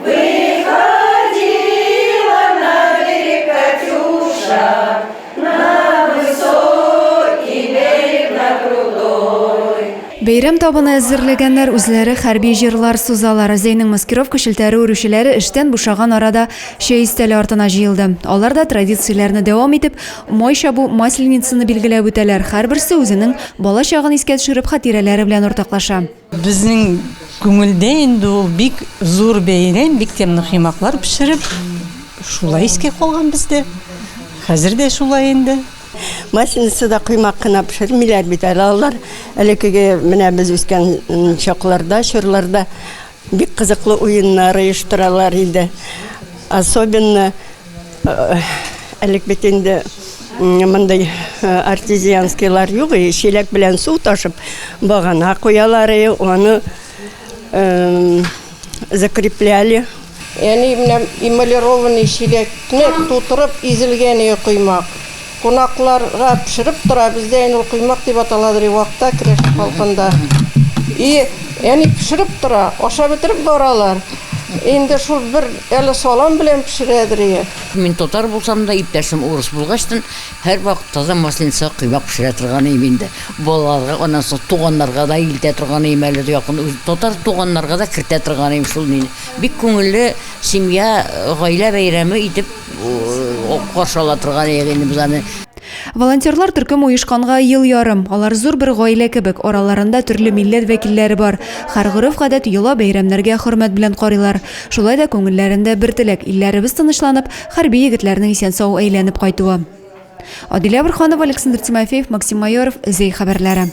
Выходила на берег Катюша, на высокий берег, на крутой. Бәйрәм табыны әзерләгәннәр үзләре хәрби җырлар сузалар. Зәйнең маскировка челтәре үрүчеләре эштән бушаган арада чәй өстәле артына җыелды. Алар да традицияләрне дәвам итеп, Май чабу, Масленицаны билгеләп үтәләр. Һәрберсе үзенең бала чагын искә төшереп, хатирәләре белән уртаклаша. Безнең күңелдә инде ул бик зур бәйрәм, бик тәмле коймаклар пешереп, шулай искә калган бездә. Хәзер дә шулай инде. Масленицада коймак кына пешермиләр бит әле алар. Элеккеге менә без үскән чакларда, чорларда бик кызыклы уеннар оештыралар иде. Особенно Элек бит инде мондый артезианскийлар юк, и чиләк белән су ташып багана куялар, и аны закрепляли. Әни менә эмалированный чиләкне тутырып изелгән и коймак. Кунакларга пешереп тора, бездә инде ул коймак дип аталадыр и вакта керәшен халкында. И әни пешереп тора, ашап бетереп баралар. Инде шул бер әле салам белән пешерәдер и. Мин татар булсам да, иптәшем урыс булгачтын, һәрвакытта да масленицага коймак пешерә торган идем инде. Балаларга, аннан соң туганнарга да илтә торган идем әле, якын үз татар туганнарга да кертә торган идем шул мине. Бик күңелле семья, гаилә бәйрәме итеп каршы ала торган идек инде без аны. Волонтерлар төркем оешканга ел ярым. Алар зур бер гаилә кебек, араларында төрле милләт вәкилләре бар. Һәр гореф-гадәт, йола, бәйрәмнәргә хөрмәт белән карыйлар. Шулай да күңелләрендә бер теләк, илләребез тынычланып, хәрби егетләрнең исән-сау әйләнеп кайтуы. Адилә Борһанова, Александр Тимофеев, Максим Майоров, Зәй хәбәрләре.